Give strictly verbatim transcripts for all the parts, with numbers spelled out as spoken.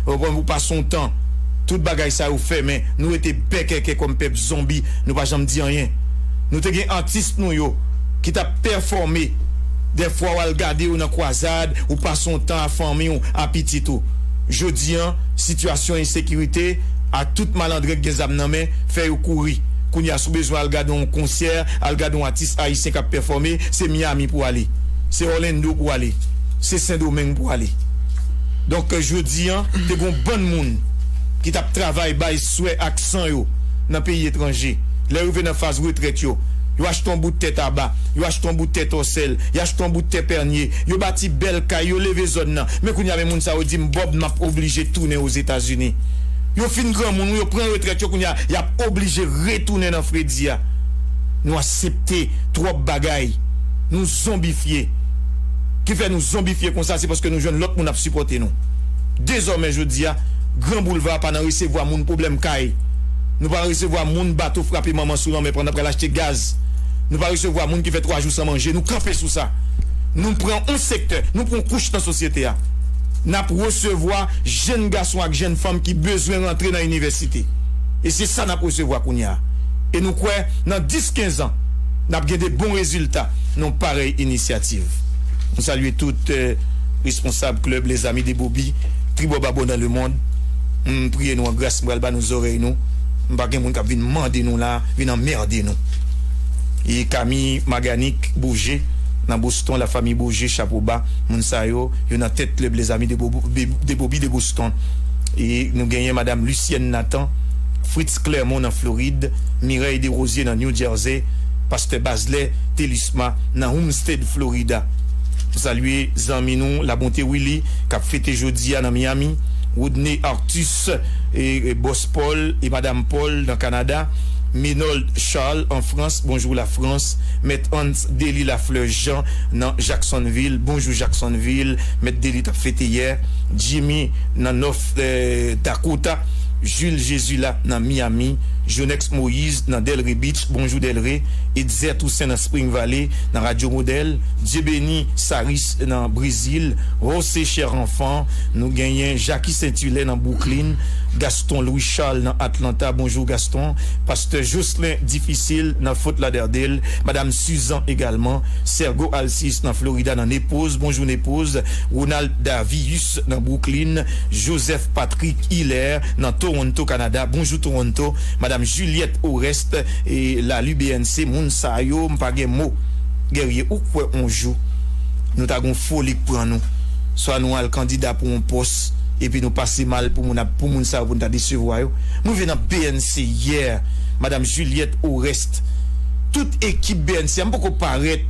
Ou konprann, ou pase yon tan, tout bagay sa yo fèmen, nou rete bèkèkè kòm pèp zonbi, nou pa janm di anyen. Nou te gen atis nou yo ki t ap pèfòme. Dèfwa w al gade yo nan kwazad, ou pase yon tan a fanmi w, a pitit ou. Jodi an, sitiyasyon ensekirite, a tout malandren k gen zam nan men, fè yo kouri. Kounye a, si w bezwen al gade yon konsè, al gade yon atis ayisyen k ap pèfòme, se Miami pou w ale. Se Orlando pou w ale. Se Sendomeng pou w ale. Donk, jodi an, te gen yon bann moun ki t ap travay bay swè ak san yo nan peyi etranje. Lè yo rive nan faz retrèt yo, yo achte yon bout tè taba, yo achte yon bout tè tòsèl, yo achte yon bout tè pènye, yo bati bèl kay, yo leve zòn nan. Men kounye a, men moun sa yo di m, Bòb, m ap oblije tounen Ozetazini. Yo fin granmoun, wi, yo pran retrèt yo, kounye a, y ap oblije retounen nan fredi a. Nou aksepte twòp bagay. Nou zonbifye. Ki fè nou zonbifye konsa, se paske nou jwenn lòt moun ap sipòte nou. Dezòmè, jodi a, Gran Boulva pa nan resevwa moun pwoblèm kay. Nou pa resevwa moun bato frape manman sou lanmè pandan pral achte gaz. Nou pa resevwa moun ki fè twa jou san manje. Nou kanpe sou sa. Nou pran yon sektè, nou pran yon kouch nan sosyete a. N ap resevwa jèn gason ak jèn fanm ki bezwen rantre nan inivèsite. E se sa n ap resevwa kounye a. E nou kwè, nan dis kenz an, n ap gen de bon rezilta nan yon parèy inisyativ. Nou salye tout, eh, responsab klèb Les Amis de Bobi, tribò babò nan lemonn. M priye nou an gras, m pral ba nou zòrèy nou. M pa gen moun k ap vin mande nou la, vin anmède nou. E Kami Maganik Boje nan Boston, lafanmi Boje, chapo ba. Moun sa yo, yo nan tèt klèb Les Amis de Bobo-, de, de Bobi de Boston. E nou genyen Madam Lucienne Nathan, Fritz Clermont nan Florid, Mireille Desrosiers nan New Jersey, Pastè Basley Telisma nan Homestead, Florida. Nou salye zanmi nou, Labonte Willy, k ap fete jodi a nan Miami, Rodney Artus, e, e Bòs Paul e Madam Paul nan Kanada, Menold Charles an Frans, bonjou Lafrans, Mèt Hans Dely Lafleur Jean nan Jacksonville, bonjou Jacksonville, Mèt Dely t ap fete yè, Jimmy nan North, eh, Dakota, Jules Jesula nan Miami, Jonex Moïse nan Delray Beach, bonjou Delray, Etzer Toussaint nan Spring Valley, nan Radyo Modèl, Dieubéni Saris nan Brezil, José Cher Enfant, nou genyen Jackie Saint Hilaire nan Brooklyn, Gaston Louis Charles nan Atlanta, bonjou Gaston, Pastè Jocelyn Difisil nan Fort Lauderdale, Madam Suzan egalman, Sergo Alcis nan Florida nan Nepoz, bonjou Nepoz, Ronald Davius nan Brooklyn, Joseph Patrick Hilaire nan Toronto, Kanada, bonjou Toronto, Madam Juliette Oreste, e Lalu B N C, moun sa yo, m pa gen mo. Guerrier, ou kwè on jou, nou ta gon foli k pran nou, swa nou al kandida pou on pòs, epi nou pase mal pou moun ap, pou moun sa yo, pou nou ta desevwa yo. Mwen rive nan B N C yè, Madam Juliette Oreste, tout ekip B N C a, m poko parèt,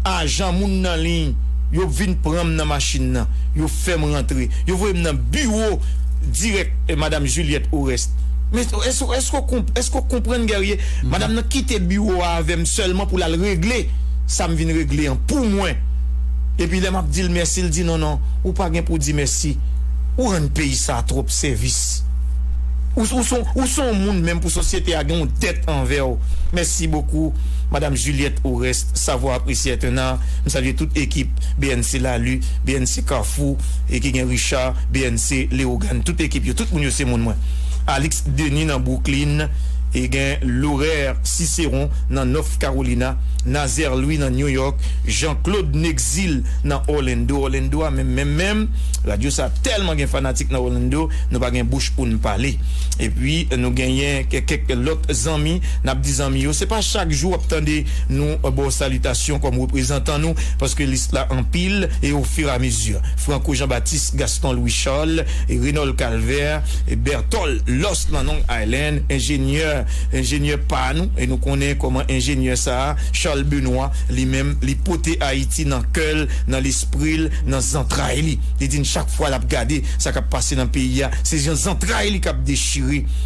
ajan moun nan liy, yo vin pran m nan machin nan, yo fè m rantre, yo voye m nan biwo dirèk, eh, Madam Juliette Oreste. Men èske, èske w konp-, èske w konprann, Guerrier? Madanm nan kite biwo a avè m sèlman pou l al regle sa m vin regle an pou mwen. Epi lè m ap di l mèsi, l di, "Non, non, ou pa gen pou di mèsi. Ou rann peyi sa a twòp sèvis. Ou, ou se yon, ou se yon moun menm pou sosyete a gen yon dèt anvè w." Merci beaucoup, Madame Juliette Oreste, savoir apprécier est un art. M salye tout ekip B N C Lalu, B N C Kafou, e ki gen Richard, B N C Leyogàn, tout ekip yo, tout moun yo se moun mwen. Alix Denis nan Brooklyn, e gen Lorer Ciceron nan North Carolina, Nazaire Louis nan New York, Jean Claude Nexil nan Orlando. Orlando a menm, menm, menm. Radyo sa tèlman gen fanatik nan Orlando, nou pa gen bouch pou n pale. Epi, nou genyen kè-, kèk lòt zanmi, n ap di zanmi yo, se pa chak jou w ap tande nou, eh, ba w salitasyon kòm reprezantan nou, paske lis la anpil, e ofiramizi. Franco Jean-Baptiste, Gaston Louis Charles, e Renold Calvert, e Berthold Loss nan Long Island, enjenyè, enjenyè pa nou, e nou konnen kòman enjenyè sa a, Charles Benoît, li menm, li pote Ayiti nan kè l, nan lespri l, nan zantray li. Li di n chak fwa l ap gade sa k ap pase nan peyi a, se jan zantray li k ap dechire.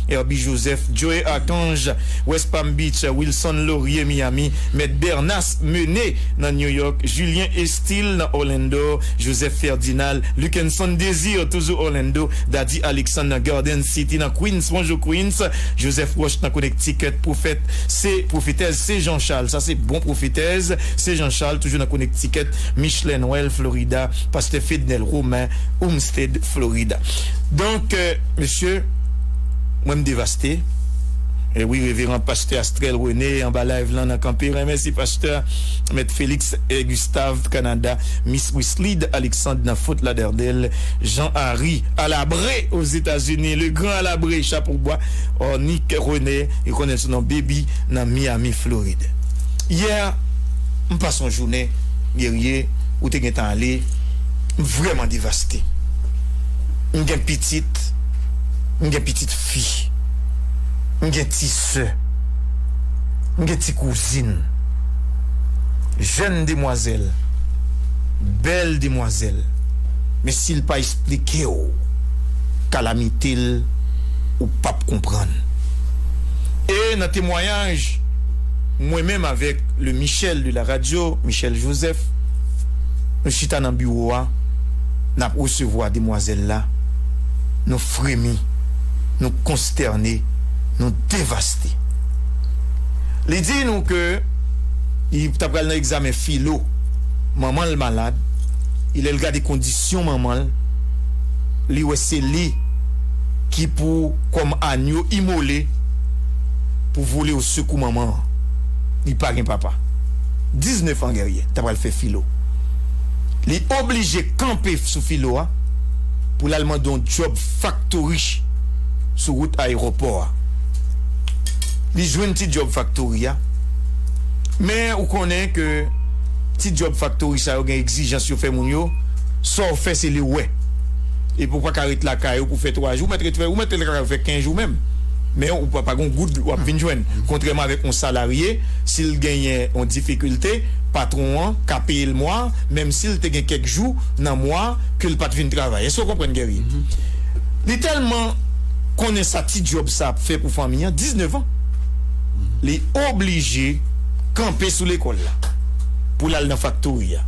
Herbie Joseph, Joey Archange, West Palm Beach, Wilson Laurier, Miami, Mèt Bernas Mené nan New York, Julien Estil nan Orlando, Joseph Ferdinand, Lukenson Désir, toujou Orlando, Daddy Alexandre nan Garden City, nan Queens, bonjou Queens, Joseph Roche Connecticut, pwofèt, se pwofetèz, se Jean Charles. Sa se bon pwofetèz, se Jean Charles, toujou nan Connecticut, Michelet Noël, Florida, pastè Fednel Romain, Homestead, Florida. Donk, euh, mesye, mwen m devaste. E wi, reveran pastè Astrel René anba live lan nan kanpe. Mèsi pastè Mèt Félix et Gustave Canada, Miss Wislide Alexandre nan Fort Lauderdale, Jean Harry Alabré aux États-Unis, le grand Alabré, chapo bwa, Ornick René, yo konnen sou non Baby nan Miami, Florid. Yè, m pase yon jounen, Guerrier, ou te gentan ale, m vrèman devaste. M gen pitit, m gen pitit fi, m gen ti sè, m gen ti kouzin, jèn demwazèl, bèl demwazèl, men si l pa esplike w kalamite l, ou p ap konprann. E nan temwayaj, mwen menm avèk le Michel de la radio, Michel Joseph, nou chita nan biwo a, n ap resevwa demwazèl la, nou fremi, nou konstène, nou devaste. Li di nou ke li t ap pral nan egzamen filo, manman l malad, e lè l gade kondisyon manman l, li wè se li ki pou, kòm anyo imole, pou vole o sekou manman an. Li pa gen papa. Diznèf an, Guerrier, t ap pral fè filo. Li oblije kanpe sou filo a pou l al mande yon djòb faktori sou wout ayewopò a. Li jwenn ti djòb faktori a. Men ou konnen ke ti djòb faktori sa yo gen egzijans yo fè moun yo, sa w fè se li w wè. Epi ou pa ka ret lakay ou pou fè twa jou, ou mèt ret fè, ou mèt ret lakay ou fè kenz jou menm. Men ou pa, pa gen goud w ap vin jwenn. Kontrèman avèk yon salarye, si l genyen yon difikilte, patwon an ka peye l mwa, menm si l te gen kèk jou nan mwa ke l pa t vin travay. Èske w konprann, Guerrier? Li tèlman konnen sa ti djòb sa ap fè pou fanmi an, diznèf an, li oblije kanpe sou lekòl la pou l al nan faktori a.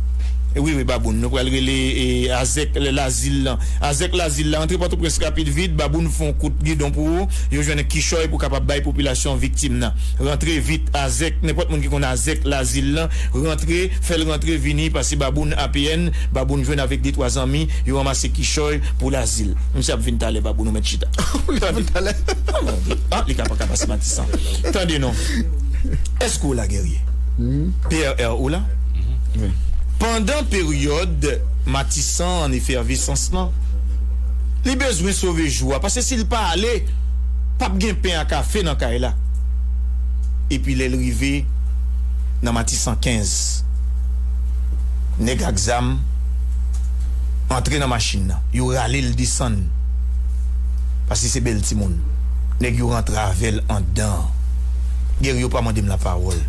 E wi, wi, Baboun, nou pral rele, e, Azèk Lazil lan. Azèk Lazil la, antre Pòtoprens rapid vit, Baboun fè yon kout gidon pou ou, yo jwenn kichòy pou kapab bay popilasyon viktim nan. Rantre vit, Azèk, nenpòt moun ki konn Azèk Lazil lan, rantre, fè l rantre vini, pase Baboun A P N, Baboun jwenn avèk de twa zanmi, yo ranmase kichòy pou Lazil. Misye ap vin talè, Baboun, ou mèt chita. Li ap vin talè. Ah, li ka pa ka pase Matisan. Tande non. Èske w la, Guerrier? P R R ou la? Pandan peryòd Matisan an efèvesans lan, li bezwen sove jou a, paske si l pa ale, p ap gen pen a kafe nan kay la. Epi lè l rive nan Matisan kenz, nèg ak zam antre nan machin nan, yo rale l desann, paske se bèl timoun. Nèg yo rantre avè l anndan. Guerrier, yo pa mande m lapawòl.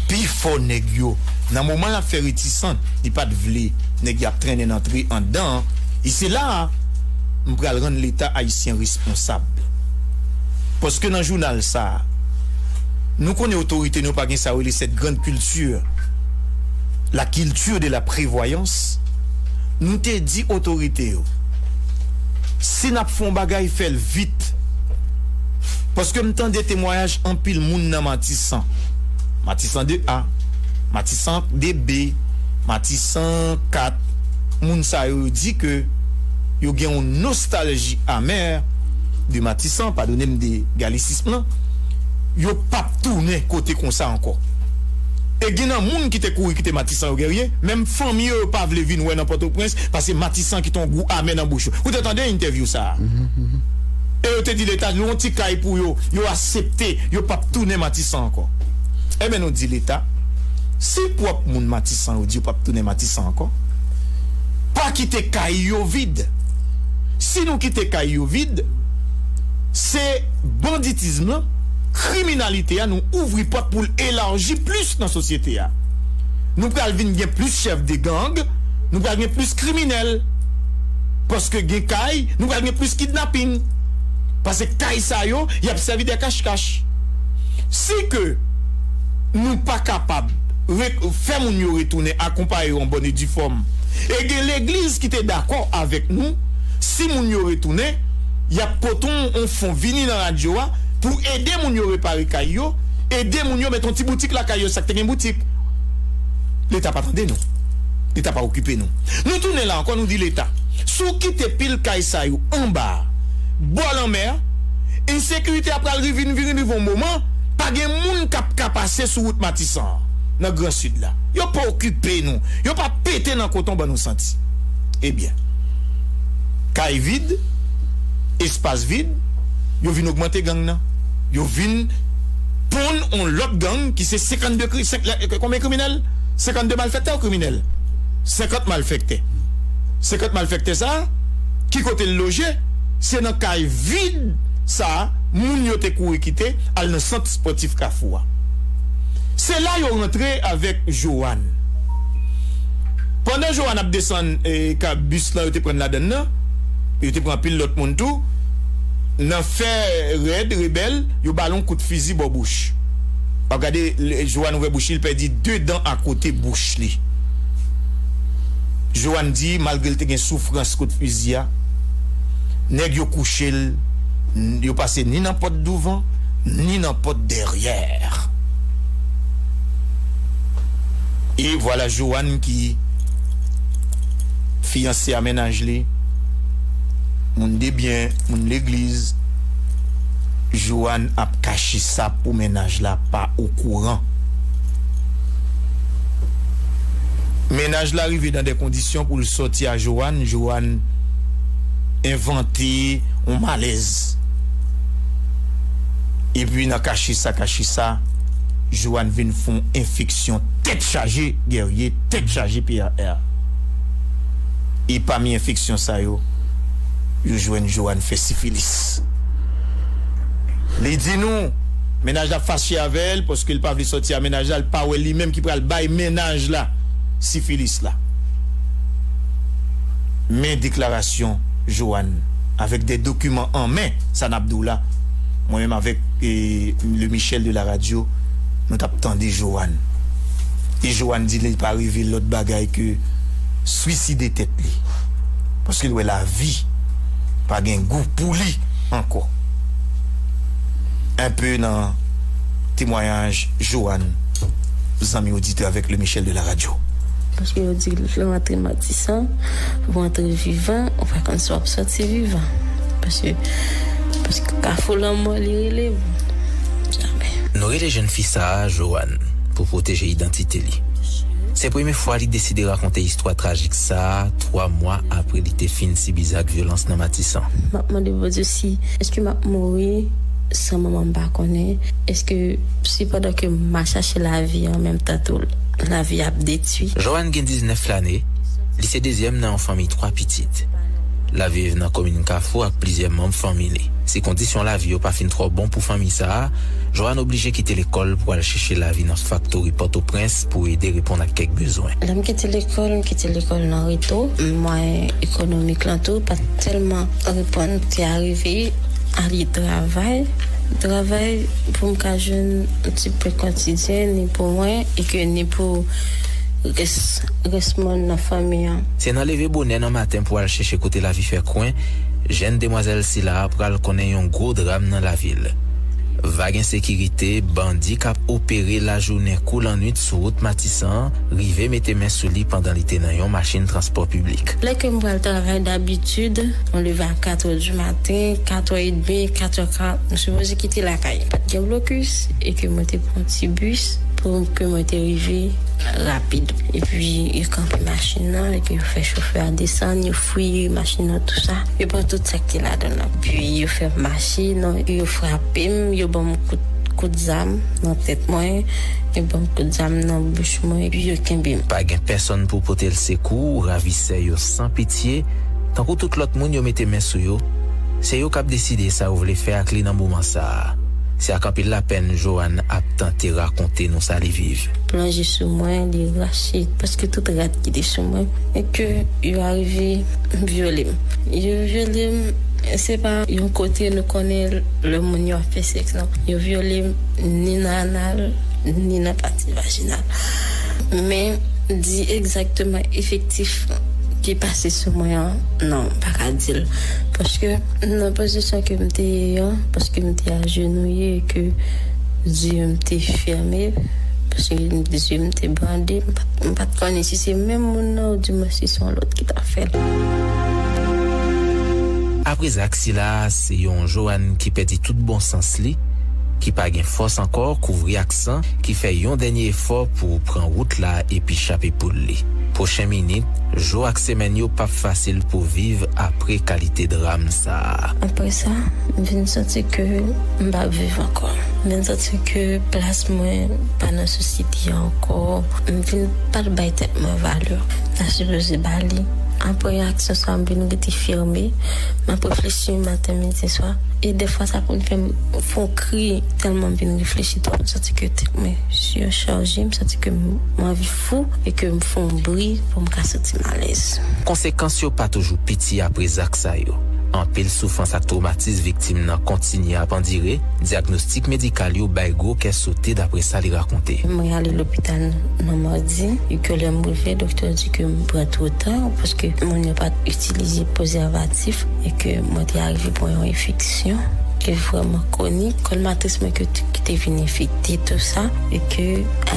Pifò nèg yo, nan moman l ap fè retisan, li pa t vle, nèg y ap trennen antre anndan an. E se la a, m pral rann Leta ayisyen responsab. Paske nan jounal sa a, nou konnen otorite nou pa gen sa yo rele cette grande culture, la culture de la prévoyance. Nou te di otorite yo, si n ap fè yon bagay, fè l vit. Paske m tande temwayaj anpil moun nan Matisan. Matisan de A, Matisan de B, Matisan kat. Moun sa yo, yo di ke yo gen yon nostalji amè de Matisan, padone m de galisism lan. Yo p ap tounen kote konsa ankò. E gen nan moun ki te kouri kite Matisan yo, Guerrier, menm fanmi yo, yo pa vle vin wè nan Pòtoprens, paske Matisan kite yon gou amè nan bouch yo. Ou te tande entèvyou sa a? E yo te di Leta lwe yon ti kay pou yo, yo aksepte, yo p ap tounen Matisan ankò. Enben, nou di Leta, si pwòp moun Matisan yo di yo p ap tounen Matisan ankò, pa kite kay yo vid. Si nou kite kay yo vid, se banditizm lan, kriminalite a, nou ouvri pòt pou l elaji plis nan sosyete a. Nou pral vin gen plis chèf de gang, nou pral gen plis kriminèl. Paske gen kay, nou pral gen plis kidnaping. Paske kay sa yo, y ap sèvi de kachkach. Si ke nou pa kapab re-, fè moun yo retounen akonpaye yo an bòn e di fòm, e gen legliz ki te dakò avèk nou, si moun yo retounen, y ap pote yon, yon fon vini nan radyo a, pou ede moun yo repare kay yo, ede moun yo met yon ti boutik lakay yo, sa k te gen boutik. Leta pa tande nou. Leta pa okipe nou. Nou tounen la ankò, nou di Leta, si w kite pil kay sa yo anba a, bò lanmè a, ensekirite a pral rive, vin rive yon moman, pa gen moun k ap ka pase sou wout Matisan an, nan Gran Sid la. Yo pa okipe nou. Yo pa pete nan koton ban nou santi. Ebyen, kay vid, espas vid, yo vin ogmante gang nan. Yo vin ponn on lòt gang ki se senkannde kri-, senk, konbyen kriminèl? Senkannde malfektè ou kriminèl? Senkant malfektè. Senkant malfektè sa a, ki kote l loje? Se nan kay vid sa a, moun yo te kouri kite, al nan sant spòtif Kafou a. Se la yo rantre avèk Joanne. Pandan Joanne ap desann, e, ka bis lan yo te pran ladann nan, yo te pran anpil lòt moun tou. Nan fè rèd, rebèl, yo ba l yon kout fizi bò bouch. W ap gade, l-, Joanne ouvè bouch li, l pèdi de dan akote bouch li. Joanne di, malgre l te gen soufrans kout fizi a, nèg yo kouche l, n-, yo pase ni nan pòt douvan, ni nan pòt dèryè. E vwala Joanne ki fiyanse a mennaj li, moun de byen, moun legliz. Joanne ap kache sa pou mennaj la pa okouran. Mennaj la rive nan de kondisyon pou l sòti a Joanne. Joanne envante yon malèz. Epi nan kache sa, kache sa, Joanne vin fè yon enfeksyon tèt chaje, Guerrier, tèt chaje P A R. E pami enfeksyon sa yo, yo jwenn Joanne fè sifilis. Li di nou, mennaj la fache avè l paske l pa vle sòti a mennaj la, l pa wè li menm ki pral bay mennaj la sifilis la. Men deklarasyon Joanne, avèk de dokiman an men, sa n ap di w la. Mwen menm avèk, e, Le Michel de la radio, nou t ap tande Joanne. E Joanne di li pa reve lòt bagay ke swiside tèt li. Paske l wè lavi pa gen gou pou li ankò. Enpe nan temwayaj Joanne, zanmi oditè avèk Le Michel de la radio. Paske yo di lè w antre Matisan, pou antre vivan, ou pa konn si w ap sòti vivan. Paske, paske kafou lanmò li rele w. Jamè. Nou rele jèn fi sa a Joanne pou pwoteje idantite li. Se premye fwa li deside rakonte istwa trajik sa a, twa mwa apre li te fin sibi zak vyolans nan Matisan. M ap mande Bondye si, èske m ap mouri san manman m pa konnen? Èske si pandan ke m ap chache lavi an menm tan tou, lavi ap detwi? Joanne gen diznèf lane, li se dezyèm nan yon fanmi twa pitit. L ap viv nan komin Kafou ak plizyè manm fanmi li. Si kondisyon lavi yo pa fin twò bon pou fanmi sa a, Joanne oblije kite lekòl pou al chèche lavi nan faktori Pòtoprens pou ede reponn ak kèk bezwen. Lè m kite lekòl, m kite lekòl nan reto. Mwayen ekonomik lan tou pa t tèlman reponn. Te arive ale travay. Travay pou m ka jwenn yon ti pen kotidyen, ni pou mwen, e ke ni pou rès, rès moun nan fanmi an. Se nan leve bonè nan maten pou al chèche kote lavi fè kwen, jèn demwazèl sila a pral konnen yon gwo dram nan lavi l. Vag ensekirite, bandi k ap opere lajounen kou lannwit sou wout Matisan an, rive mete men sou li pandan li te nan yon machin transpò piblik. Lè ke m pral travay, dabitid, mwen leve a kat è di maten, kat è edmi, kat è karant, m sipoze kite lakay. Pa t gen blokis, e ke mwen te pran ti bis pou ke mwen te rive rapid. Epi, yo kanpe machin nan, e ke yo fè chofè a desann, yo fouye machin nan, tou sa. Yo pran tout sa k te ladan l lan. Epi, yo fè m mache, non, yo frape m, yo ban m kout, kout zam nan tèt mwen, yo ban m kout zam nan bouch mwen, epi yo kenbe m. Pa gen pèsonn pou pote l sekou, ravisè yo san pitye, tankou tout lòt moun yo mete men sou yo, se yo k ap deside sa yo vle fè ak li nan moman sa a. Se ak anpil lapèn Joanne ap tante rakonte nou sa li viv. Plonje sou mwen, li rache prèske tout rad ki te sou mwen, e ke yo arive vyole m. Yo vyole m, se pa yon kote nou konnen lè moun yo ap fè sèks, non. Yo vyole m ni nan anal, ni nan pati vajinal. Men, di egzakteman efektif ki pase sou mwen an, non, m pa ka di l. Paske nan pozisyon ke m te ye an, paske m te ajenouye e ke zye m te fèmen, paske zye m te bande, m pa t, m pa t konnen si se menm moun nan oudimwen si se yon lòt ki ta fè l. Apre zak sila a, se yon Joanne ki pèdi tout bon sans li, ki pa gen fòs ankò, kouvri ak san, ki fè yon dènye efò pou pran wout la epi chape poul li. Pwochen minit, jou ak semèn yo p ap fasil pou viv apre kalite dram sa a. Apre sa, m vin santi ke m p ap viv ankò. M vin santi ke plas mwen pa nan sosyete a ankò. M vin pa t bay tèt mwen valè m ta sipoze ba li. Apre aksyon sa a, m vin rete fèmen. M ap reflechi maten, midi, swa. E dèfwa, sa konn fè m fè yon kri tèlman m vin reflechi twòp. M santi ke tèt mwen sichaje, m santi ke m anvi fou e ke m fè yon bri pou m ka soti malèz. Konsekans yo pa toujou piti apre zak sa yo. Anpil soufrans ak twomatis viktim nan kontinye ap andire, dyagnostik medikal yo bay gwo kè sote, dapre sa li rakonte. Mwen ale lopital nan madi, e ke lè m rive, doktè di ke m pran twò tan, paske moun yo pa t itilize prezèvatif, e ke mwen te arive pran yon enfeksyon ki vrèman kwonik. Kòl matris mwen ki te vin enfekte, tou sa, e ke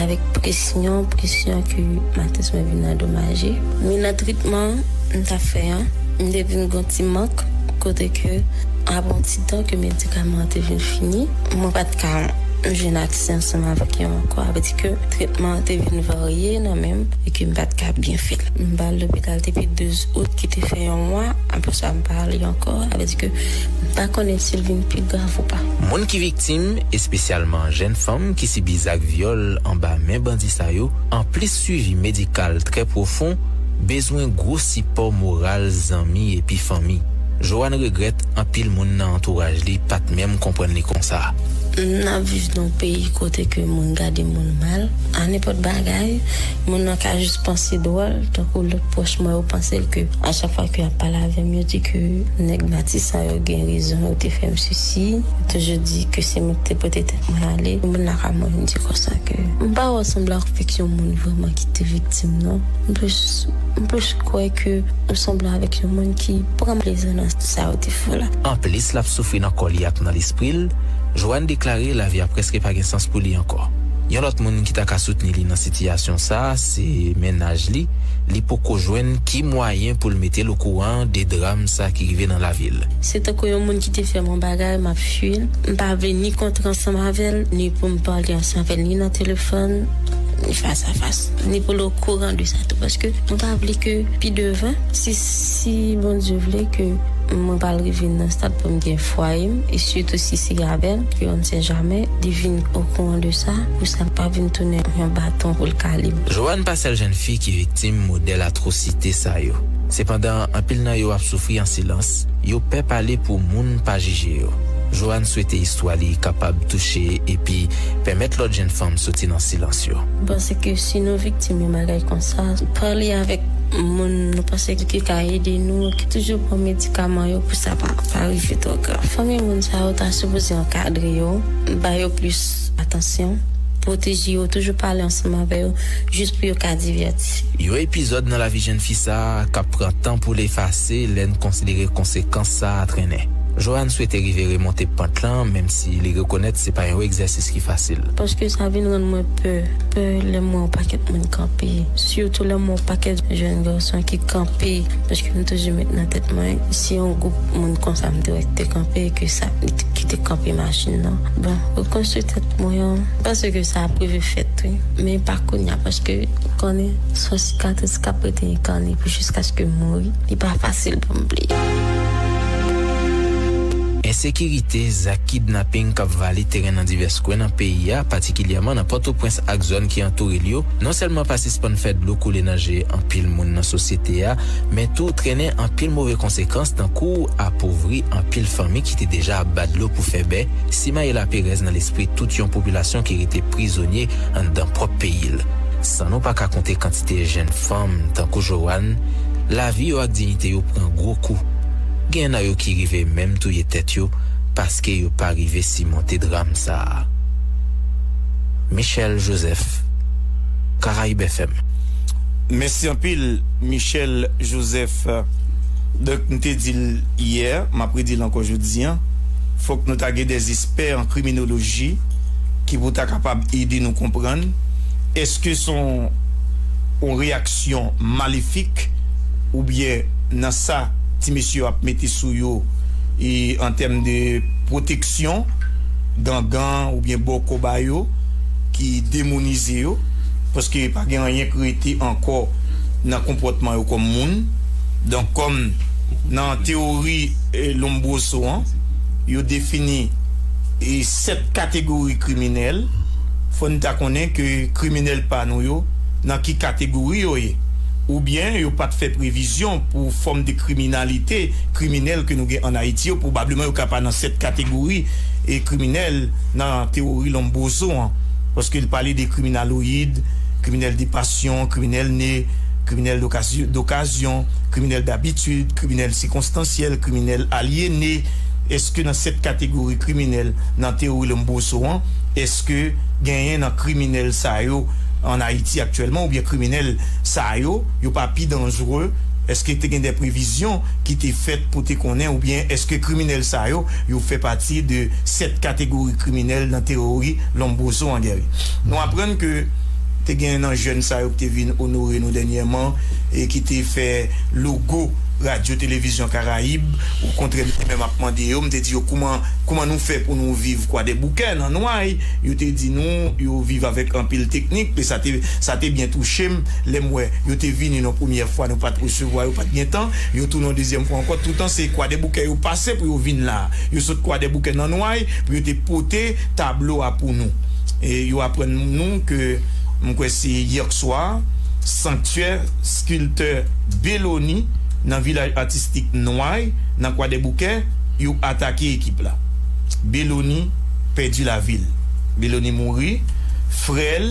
avèk presyon, presyon ke matris mwen vin andomaje. Men nan tretman m t ap fè an, m te vin gen yon ti mank, kote ke apre yon ti tan ke medikaman an te vin fini, mwen pa t ka jwenn aksè ansanm avèk yo ankò. Sa vle di ke tretman an te vin varye nan men m e ke m pa t ka byen fè l. M pa al lopital depi douz out ki te fè yon mwa, apre sa m pa ale ankò. Sa vle di ke m pa konnen si l vin pi grav ou pa. Moun ki viktim, espesyalman jèn fanm ki sibi zak vyòl anba men bandi sa yo, anplis swivi medikal trè pwofon, bezwen gwo sipò moral zanmi epi fanmi. Joanne regrèt anpil moun nan antouraj li pa t menm konprann li konsa. N ap viv nan yon peyi kote ke moun gade moun mal, a nenpòt bagay, moun nan ka jis panse dwòl, tankou lòt pwòch mwen yo panse l ke a chak fwa ke y ap pale avè m, yo di ke nèg Matisa yo gen rezon, yo te fè m sesi, yo toujou di ke se mwen ki te pote tèt mwen ale. Moun nan ka mwen di konsa ke m pa wè sanble ak yon moun vrèman ki te viktim, non. M plis, m plis kwè ke m sanble avèk yon moun ki pran plezi nan sa yo te fè w la. Anplis l ap soufri nan kò li ak nan lespri l, Joanne deklare lavi a prèske pa gen sans pou li ankò. Yon lòt moun ki ta ka soutni li nan sitiyasyon sa a se mennaj li. Li poko jwenn ki mwayen pou l mete l okouran de dram sa ki rive nan lavi l. Se tankou yon moun ki te fè m yon bagay, m ap fui l. M pa vle ni kontre ansanm avè l, ni pou m pale ansanm avè l, ni nan telefòn, ni fas a fas, ni pou l okouran de sa tou. Paske mwen pa vle ke pi devan, si, si Bondye vle ke mwen pral rive nan stad pou m gen fwaye m, e sitou si se avè l, ke on sait jamais, li vin okouran de sa, pou sa pa vin tounen yon baton pou l kale m. Joanne pa sèl jèn fi ki viktim modèl atwosite sa yo. Sepandan, anpil nan yo ap soufri an silans, yo pè pale pou moun pa jije yo. Joanne swete istwa li kapab touche epi pèmèt lòt jèn fanm soti nan silans yo. M panse ke si nou viktim yon bagay konsa, pale avèk moun nou panse ki ka ede nou, ki toujou pran medikaman yo pou sa pa, pa rive twò grav. Fanmi moun sa yo ta sipoze ankadre yo, ba yo plis atansyon, pwoteje yo, toujou pale ansanm avè yo, jis pou yo ka divèti. Yon epizòd nan lavi jèn fi sa a k ap pran tan pou l efase lè n konsidere konsekans sa a trennen. Joanne swete rive remonte pant lan, menm si li rekonèt se pa yon egzèsis ki fasil. Paske sa vin rann mwen pè. Pè lè m wè yon pakèt moun kanpe. Sitou lè m wè yon pakèt jèn gason ki kanpe. Paske m toujou met nan tèt mwen, si yon gwoup moun konsa m te wè ki te kanpe, ke sa, ki te kanpe machin nan. Bon, rekonstwi tèt mwen an, m panse ke sa ap rive fèt, wi. Men pa kounye a, paske, ou konnen, se yon sikatris k ap rete enkanne pou jiskaske m mouri. Li pa fasil pou m bliye. Ensekirite, zak kidnaping k ap vale teren nan divès kwen nan peyi a, patikilyèman nan Pòtoprens ak zòn ki antoure l yo, non sèlman pa sispann fè dlo koule nan je anpil moun nan sosyete a, men tou trennen anpil move konsekans, tankou apovri anpil fanmi ki te deja ap ba dlo pou fè bè, simaye laperèz nan lespri tout yon popilasyon ki rete prizonye anndan pwòp peyi l. San nou pa ka konte kantite jèn fanm, tankou Joanne, lavi yo ak diyite yo pran gwo kou. Gen nan yo ki rive menm touye tèt yo paske yo pa rive simonte dram sa a. Michel Joseph, Caraïbes F M. Mèsi anpil, Michel Joseph. Donk, m te di l yè, m ap redi l ankò jodi a, fòk nou ta gen des experts en criminologie ki pou ta kapab ede nou konprann, èske se yon, yon reyaksyon malefik oubyen nan sa ti mesye yo ap mete sou yo e an tèm de pwoteksyon, gangan oubyen bòkò ba yo ki demonize yo, paske pa gen anyen k rete ankò nan konpòtman yo kòm moun. Donk, kòm nan teyori eh, Lombroso an, yo defini eh, sèt kategori kriminèl, fò n ta konnen ke kriminèl pa nou yo, nan ki kategori yo ye. Oubyen yo pa t fè previzyon pou fòm de kriminalite kriminèl ke nou gen ann Ayiti yo, pwobableman yo ka pa nan sèt kategori e kriminèl nan teyori Lombroso an, paske l pale de kriminaloyid, kriminèl de pasyon, kriminèl ne, kriminèl dokazyon, dokazyon, kriminèl dabitid, kriminèl sikonstansyèl, kriminèl alyene. Èske nan sèt kategori kriminèl nan teyori Lombroso an, èske genyen nan kriminèl sa yo ann Ayiti aktyèlman, oubyen kriminèl sa yo, yo pa pi danjre? Èske te gen de previzyon ki te fèt pou te konnen, oubyen èske kriminèl sa yo, yo fè pati de sèt kategori kriminèl nan teyori Lombroso an, Guerrier? Nou aprann ke te gen nan jèn sa yo ki te vin onore nou dènyèman e ki te fè logo Radyo Televizyon Karayib. Okontrè, m te menm ap mande yo, m te di yo, kouman, kouman nou fè pou nou viv Kwadèboukè nan Nway? Yo te di nou yo viv avèk anpil teknik, e sa te, sa te byen touche m lè m wè yo te vini yon premyè fwa, nou pa t resevwa yo, pa t gen tan, yo tounen yon dezyèm fwa ankò, toutan se Kwadèboukè yo pase pou yo vin la. Yo sot Kwadèboukè nan Nway pou yo te pote tablo a pou nou. E yo aprann nou ke, m kwè se yè swa, Sanktyè Skiltè Beloni nan Vilaj Atistik Nway, nan Kwadèboukè, yo atake ekip la. Beloni pèdi lavi l. Beloni mouri. Frè l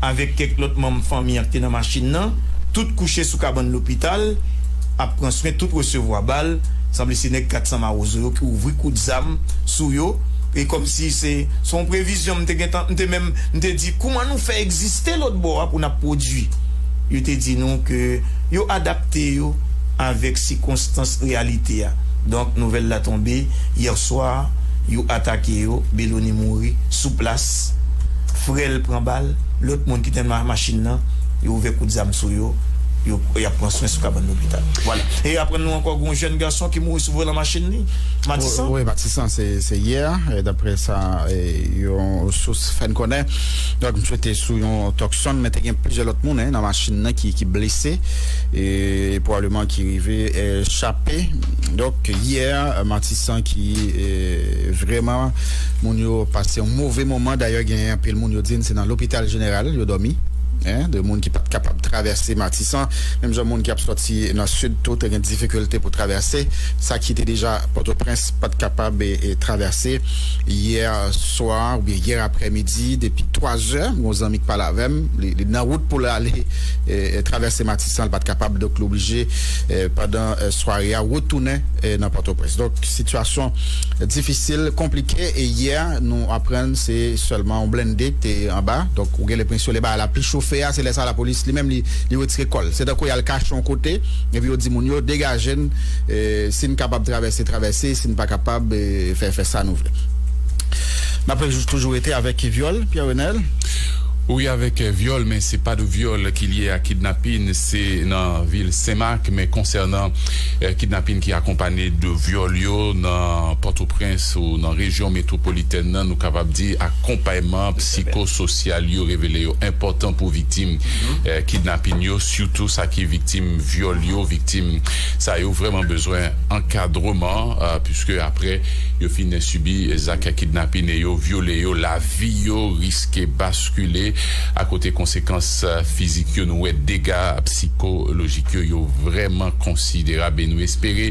avèk kèk lòt manm fanmi an ki te nan machin nan, tout kouche sou kabann lopital, ap pran swen, tout resevwa bal. Sanble se nèg kat san Mawozo yo ki ouvri kout zam sou yo. E kòmsi se, se yon previzyon, m te gentan, m te menm, m te di, kouman nou fè egziste lòt bò a pou n ap pwodui? Yo te di nou ke yo adapte yo avèk sikonstans reyalite a. Donk, nouvèl la tonbe, yè swa, yo atake yo, Beloni mouri sou plas, frè l pran bal, lòt moun ki te nan machin nan, yo ouvè kout zam sou yo, yo, y ap pran swen sou kabann lopital. Vwala. E aprann nou ankò gen yon jèn gason ki mouri sou volan machin li, Matisan. Wi, Matisan, se, se yè, e daprè sa, e, yon sous fè n konnen. Donk, m swete sou yon Tucson, men te gen plizyè lòt moun, en, nan machin nan ki, ki blese, e pwobableman ki rive, e, chape. Donk, yè, Matisan ki, e, vrèman, moun yo pase yon move moman. Dayè, gen anpil moun yo di n se nan lopital jeneral yo dòmi. En, de moun ki pa t kapab travèse Matisan, menm jan moun ki ap sòti nan sid tou te gen difikilte pou travèse, sa ki te deja Pòtoprens pa t kapab, e, e, travèse. Yè swa oubyen yè aprèmidi, depi twa zè, yon zanmi k pale avè m, li, li nan wout pou l ale, e, e, travèse Matisan, li pa t kapab, donk li oblije, e, pandan, e, sware a, retounen, e, nan Pòtoprens. Donk, sitiyasyon difisil, konplike, e yè, nou aprann se sèlman yon blende ki te anba. Donk, ou gen lenpresyon lè bagay la pi chofe a, se lè sa lapolis li menm li, li retire kò l. Se tankou y al kache yon kote, epi yo di moun yo, degaje n, e, si n kapab travèse, travèse, si n pa kapab, e, fè, fè sa nou vle. N ap toujou rete avèk vyòl, Pierre Renel. Wi, avèk, eh, vyòl, men se pa de vyòl ki lye a kidnapin, se nan vil Senmak, men konsènan, eh, kidnapin ki akonpanye de vyòl yo nan Pòtoprens ou nan rejyon metwopolitèn nan, nou kapab di akonpayman psikososyal yo revele yo enpòtan pou viktim, eh, kidnapin yo, sitou sa ki viktim vyòl yo, viktim sa yo vrèman bezwen ankadreman, eh, piske apre yo fin sibi zak kidnapin e yo vyole yo, lavi yo riske baskile akote konsekans, eh, fizik yo. Nou wè dega psikolojik yo, yo vrèman konsiderab e nou espere,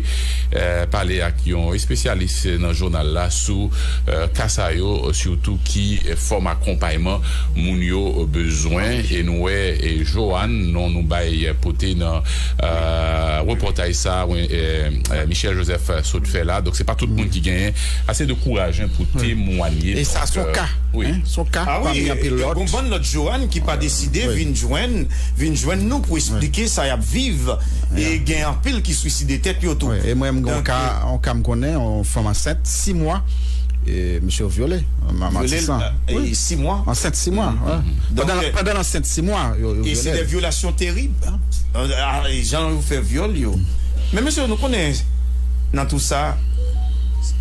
eh, pale ak yon espesyalis nan jounal la sou eh, ka sa yo, sitou ki eh, fòm akonpayman moun yo bezwen. E nou wè eh, Joanne, non nou bay pote nan eh, repòtaj sa, eh, eh, Michel Joseph eh, sot fè la. Donk, se pa tout moun ki genyen ase de kouraj hein, pou temwanye. E sa se yon ka, hein, se yon ka pami anpil lòt. Gon bann lòt Joanne ki pa deside vin jwenn, vin jwenn nou pou esplike sa y ap viv. E gen anpil ki swiside tèt yo tou. E mwen menm, gen yon ka, yon ka m konnen, yon fanm ansent sis mwa, e mesye yo vyole, ma- Vyole Matisan. Sis mwa. Ansent sis mwa, wi. Pandan, pandan l ansent sis mwa, yo, yo vyole l. E se de vyolasyon terib. Jan yo fè vyòl yo. Men mesye, nou konnen nan tou sa,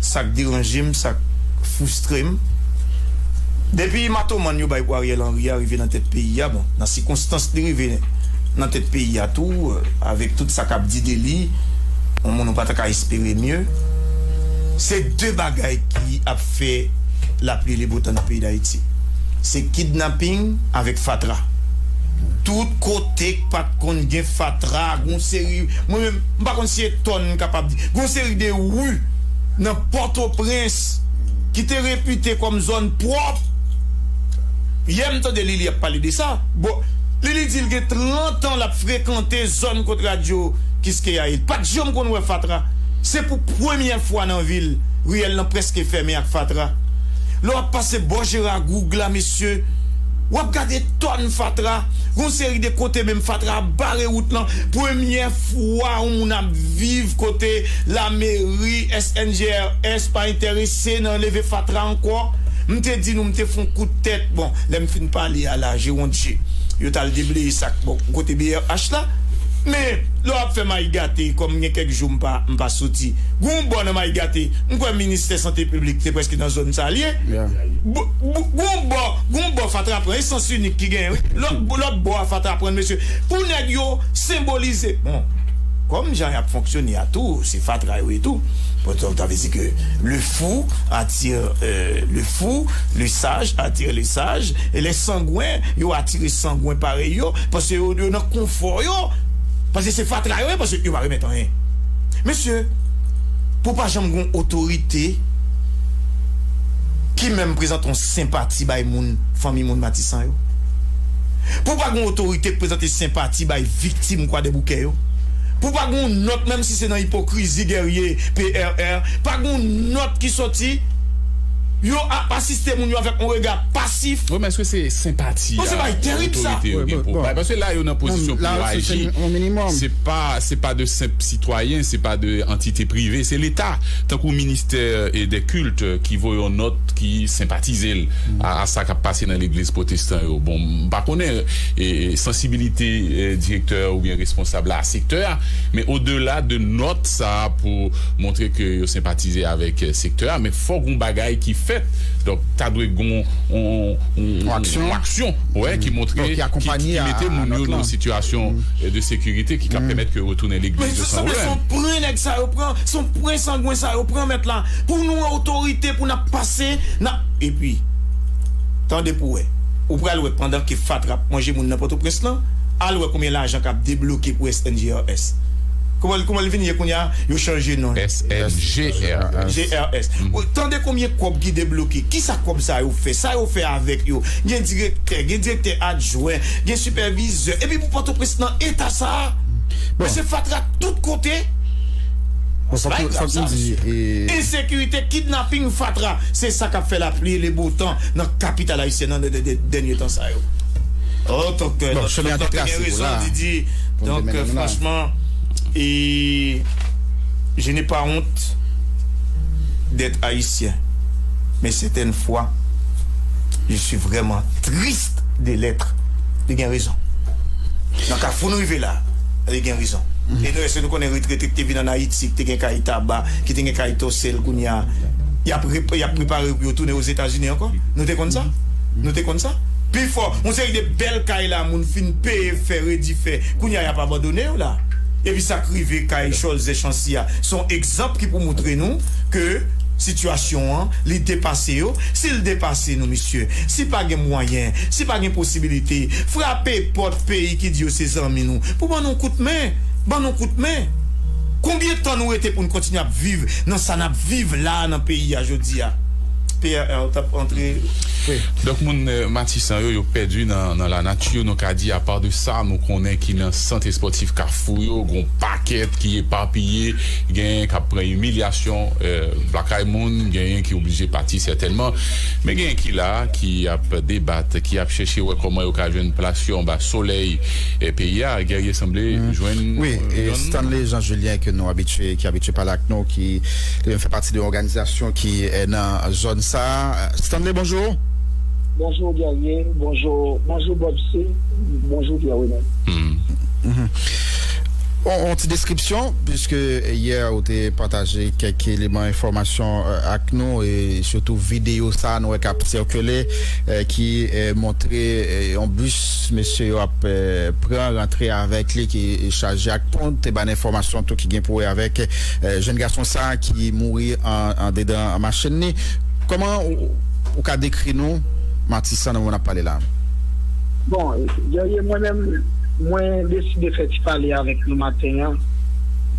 sa k deranje m, sa k fristre m. Depi matomann yo bay pou Ariel Henry a rive nan tèt peyi a, bon, nan sikonstans li rive nan tèt peyi a tou, avèk tout sa k ap di de li, yon moun ou pa ta ka espere mye. Se de bagay ki ap fè lapli e le bo tan nan peyi Dayiti. Se kidnaping avèk fatra. Tout kote k pa t konn gen fatra, gon seri, mwen menm, m pa konn si e tòn m kapab di, gon seri de ri nan Pòtoprens ki te repite kòm zòn pwòp. Yè m tande Lili ap pale de sa. Bon, Lili di l gen trant an l ap frekante zòn kot radyo Kiskeya ye. L pa t janm konn wè fatra. Se pou premyè fwa nan vi l, riyèl lan prèske fèmen ak fatra. Lè w ap pase bò Jera Goug la, mesye, w ap gade tòn fatra. Gon seri de kote menm fatra ap bare wout lan. Premyè fwa yon moun ap viv kote lameri S N G R S pa enterese nan leve fatra ankò. M te di nou, m te fè yon kout tèt. Bon, lè m fin pale a la, Jewonn Che, yo t al debleye sa k bò kote B R H la. Men, lè w ap fè may gate, kòm gen kèk jou m pa, m pa soti. Gon bò nan may gate, m kwè ministè sante piblik te prèske nan zòn sa l ye. Bo- bo- Gon bò, gon bò fatra pran, e sans inik ki genyen, wi. Lòt lòt bò a fatra pran, mesye. Pou nèg yo senbolize. Bon, kòm jan y ap fonksyone a tou, se fatra yo ye tou. Bon, sa vle di ke le fou attire euh, le fou, le sage attire le sage, e les sangwen yo atire sangwen parèy yo, paske yo, yo nan konfò yo, paske se fatra yo ye, paske yo pa remèt anyen. Mesye, pou pa janm gon otorite ki menm prezante yon senpati bay moun, fanmi moun Matisan yo. Pou pa gon otorite k prezante senpati bay viktim Kwadèboukè yo. Pou pa gon nòt, menm si se nan ipokrizi gèrye P R R, pa gon nòt ki soti. Yo ap asiste moun yo avèk yon rega pasif. Wi, men èske se senpati a otorite yo gen pou bay? Paske la, yo nan pozisyon pou yo aji. Se pa, se pa de senp sitwayen, se pa de antite prive, se Leta. Tankou ministè e dè kilt ki voye yon nòt ki senpatize l a, a sa k ap pase nan legliz pwotestan yo. Bon, m pa konnen e, e, sansibilite e, direktè oubyen responsab la a sektè a, men odela de nòt sa a pou montre ke yo senpatize avèk e, sektè a, men fòk yon bagay ki fèt. Donk, ta dwe gon yon, yon, yon, yon aksyon, wè, ki montre, ki, ki mete moun yo nan yon sitiyasyon e, de sekirite ki ka pèmèt ke yo retounen legliz yo san pwoblèm. Men se sanble se yon pren nèg sa yo pran, se yon pren sangwen sa yo pran, mèt la. Pou nou otorite, pou n ap pase, n ap, epi, tande pou wè. Ou pral wè pandan ke fatra ap manje moun nan Pòtoprens lan, al wè konbyen lajan k ap debloke pou S N G R S. Kòman, kòman l vin ye kounye a? Yo chanje non. S N G R S. G R S. Tande konbyen kòb ki debloke. Kisa kòb sa yo fè? Sa yo fè avèk yo? Gen direktè, gen direktè adjwen, gen sipèvizè. Epi pou Pòtoprens nan eta sa a, mesye, fatra tout kote. Bon, fòk nou, fòk nou di, e, ensekirite, kidnaping, fatra, se sa k ap fè lapli e le bo tan nan kapital ayisyèn nan dè- dè- dè- dènye tan sa yo. Oh, donk, euh, donk, donk, gen rezon, Didi. Donk, euh, franchement, et je n'ai pas honte d'être haïtien. Mais certaines fois, je suis vraiment triste de l'être. Li gen rezon. Nan kafou nou rive la, li gen rezon. E nou, èske nou konnen retrete ki te vin ann Ayiti, ki te gen kay Taba, ki te gen kay Tòsèl, kounye a, y ap rep- y ap prepare pou yo tounen Ozetazini ankò? Nou te konn sa? Nou te konn sa? Pifò, yon seri de bèl kay la, moun fin peye, fè redi fè, kounye a, y ap abandone yo la. Epi sa k rive kay Cholzè Chancy a, se yon egzanp ki pou montre nou ke sitiyasyon an, li depase yo. Si l depase nou, mesye, si pa gen mwayen, si pa gen posibilite, frape pòt peyi ki di yo se zanmi nou, pou ban nou kout men, ban nou kout men. Konbyen tan nou rete pou n kontinye ap viv nan sa n ap viv la a nan peyi a jodi a? P R, ou t ap antre. Wi. Donk, moun, eh, Matisan yo, yo pèdi nan, nan lanati, nou ka di, apa de sa, nou konnen ki nan sant espòtif Kafou yo, gon pakèt ki epapiye, genyen k ap pran imilyasyon, eh, lakay moun, genyen ki oblije pati sètènman, men genyen ki la, ki ap debat, ki ap chèche wè kòman yo ka jwenn plas yo anba solèy, eh, peyi a. Guerrier sanble jwenn Wi, e yonn. Stanley Jean Julien ke nou abitye, ki abitye pale ak nou, ki li menm fè pati de yon òganizasyon ki, eh, nan zòn sa. Stanley, bonjou. Bonjou, Guerrier. Bonjou, bonjou, Bob C. Bonjou, Pierre Renel. Mhm. On, on ti deskripsyon, puiske yè ou te pataje kèk eleman enfòmasyon, eh, ak nou, e sitou videyo sa nou wè k ap sikile, eh, ki, eh, montre, eh, yon bis mesye yo ap, eh, pran, rantre avèk li, ki chaje ak pon, te ban enfòmasyon tou ki gen pou wè avèk, eh, jèn gason sa ki mouri an, andedan machin ni. Kòman ou, ou ka dekri nou Matisan nan moman n ap pale la? Bon, Guerrier, mwen menm, mwen deside fè ti pale avèk nou maten an.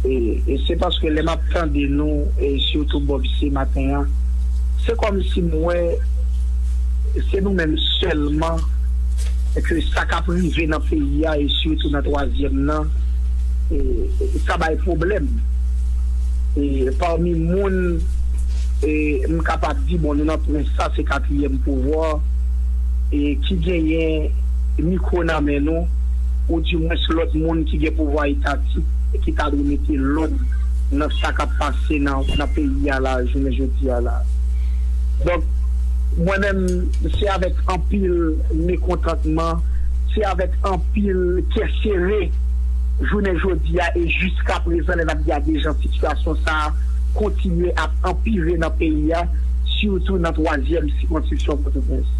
E, e se paske lè m ap tande nou, e sitou Bob C maten an, se kòmsi m wè se nou menm sèlman ke sa k ap rive nan peyi a, e sitou nan twazyèm nan, e, e sa bay pwoblèm. E pami moun, e, m kapab di, bon, nou nan prens, sa se katriyèm pouvwa, e ki genyen mikwo nan men nou, oudimwens lòt moun ki gen pouvwa etatik, e ki ta dwe mete lòd nan sa k ap pase nan, nan peyi a la, jounen jodi a la. Donk, mwen menm, se avèk anpil mekontantman, se avèk anpil kè sere, jounen jodi a e jiska prezan, lè n ap gade jan sitiyasyon sa a kontinye ap anpire nan peyi a, sitou nan twazyèm sikonskripsyon Pòtoprens.